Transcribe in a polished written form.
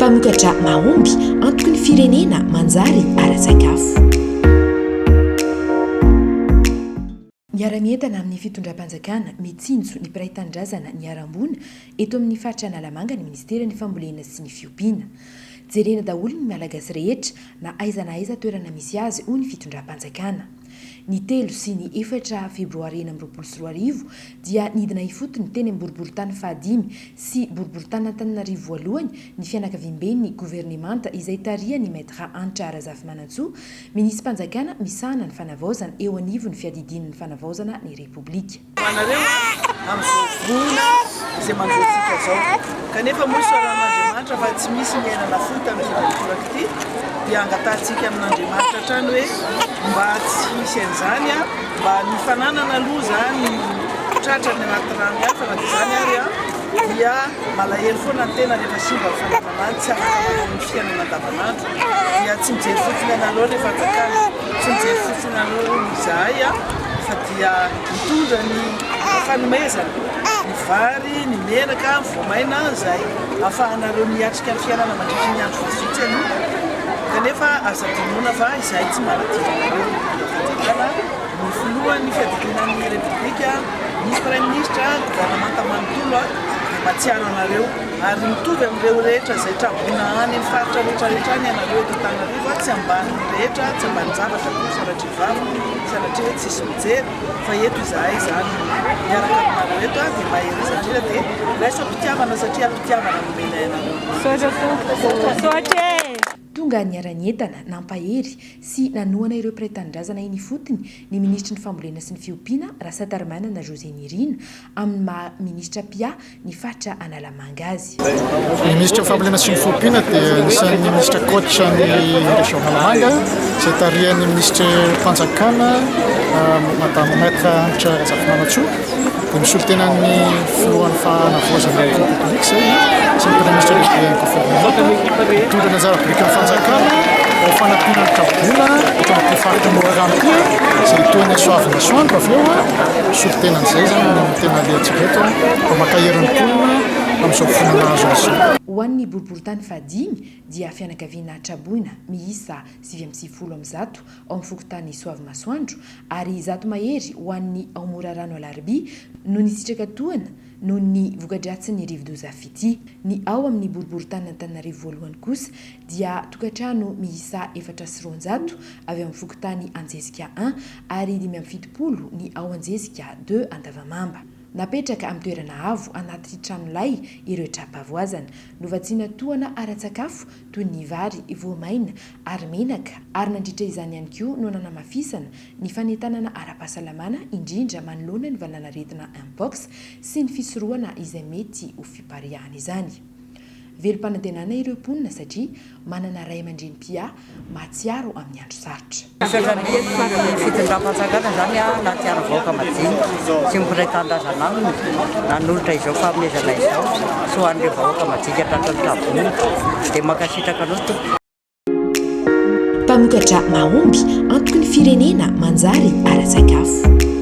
Mpamokatra mahomby, antoky ny firenena manjary ara-tsakafo. Miara-mientana amin'ny fitondram-panjakana, mitsinjo ny mpiray tanindrazana niharam-boina eto amin'ny faritra Analamanga ny minisiteran'ny Fambolena sy ny Fiompiana. Jerena daholo ny Malagasy rehetra na aiza na aiza toerana misy azy, hoy ny fitondram-panjakana. Ny telo sy ny efatra febroary 2026 dia nidina ifotony teny amin'ny boriborintany fahadimy sy boriborintanin'Antananarivo voalohany ny fianakaviamben'ny governemanta izay tarihan'ny Maître Hanitra Razafimanantsoa, minisi-panjakana misahana ny fanavaozana eo anivon'ny fiadidian'ny fanavaozana ny Repoblika. Ho anareo amin'izao voina izay manjo antsika izao. Kanefa moa isaoran'Andriamanitra fa tsy misy ny aina nafoy tamin'ity indray mitoraka ity, dia angatahantsika amin'Andriamanitra hatrany hoe mba tsy hisy an'izany, mba ny fananana aloha izany no tratra any anaty rano ihany fa na dia izany ary dia malahelo foana ny tena rehefa simba ny fananana any, tsy afaka manao ny fiainana andavanandro, dia tsy mijery fotsiny anareo ilay fanjakana, tsy mijery fotsiny anareo izahay fa dia mitondra ny fanomezana, ny vary, ny menaka, ny voamaina izay ahafahanareo miatrika ny fiainana mandritry ny andro vitsivitsy aloha. Kanefa aza adinoina fa izahay tsy manadino anareo ny mpitondra fanjakana, ny filohan'ny fiadidiana ny Repoblika, ny Praiminisitra, ny governemanta manontolo dia mahatsiaro anareo ary mitovy amin'ireo rehetra izay traboina any amin'ny faritra rehetra rehetra any ianareo eto Antananarivo, tsy ambanin'ny rehetra, tsy ambanin-javatra akory sanatria vava. Sanatria hoe tsisy mijery fa eto izahay izany miaraka aminareo eto dia mahereza indrindra dia raiso am-pitiavana satria am-pitiavana no omenay anareo. Misaotra tompoko. Misaotra e! Tonga niara-nientana, nampahery sy nanohana ireo mpiray tanindrazana eny ifotony ny minisitry ny Fambolena sy ny Fiompiana, Rasatarimanana José Nirina, amin'ny maha minisitra mpiahy ny faritra Analamanga azy. Ny minisitry ny fambolena sy ny fiompiana dia anisan'ny minisitra coach ny région Analamanga izay tarihan'ny minisitry mpanjakana Madame Maître Hanitra Razafimanantsoa dia misolo tena ny filohan'ny fanavaozana ny République izay sy ny Praiminisitra lehiben'ny gouvernemanta mitondra ny anjara birikin'ny fanjakana ho fanampiana ny traboina eto amin'ity faritra Morarano ity izay toa ny Soavimasoandro avy eo Solontenan'izay izany no tena alehantsika eto mba mankahery ny mponina amin'izao voina nahazo azy izao. Ho an'ny boriborintany fahadimy dia fianakaviana traboina miisa 199 ao amin'ny fokontany Soavimasoandro ary 100 mahery ho an'ny ao Morarano Alarobia no nisitraka tohana noho ny voka-dratsin'ny rivodoza Fitia. Ny ao amin'ny boriborintanin'Antananarivo voalohany kosa dia tokantrano miisa 204 avy ao amin'ny fokontany Anjezika I ary 75 ny ao Anjezika ii Andavamamba. Napetraka amin'ny toerana avo anaty tranolay ireo tra-pahavoazana. Novatsiana tohana ara-tsakafo toy ny vary, voamaina ary menaka ary nandritra izany ihany koa no nanamafisana ny fanentanana ara-pahasalamana indrindra manoloana ny valanaretina Mpox sy ny fisorohana izay mety ho fipariahana izany. Velom-panantenana ireo mponina satria manana ray aman-dreny mpiahy mahatsiaro amin'ny andro sarotra. Misaotra ny fitondram-panjakana izany nahatsiaro vahoaka madinika sy ny mpiray tanindrazana aminy nanolotra izao fanomezana izao sy ho an'ireo vahoaka madinika tratran'ny traboina. Dia mankasitraka anao tompoko. Mpamokatra mahomby, antoky ny firenena manjary ara-tsakafo.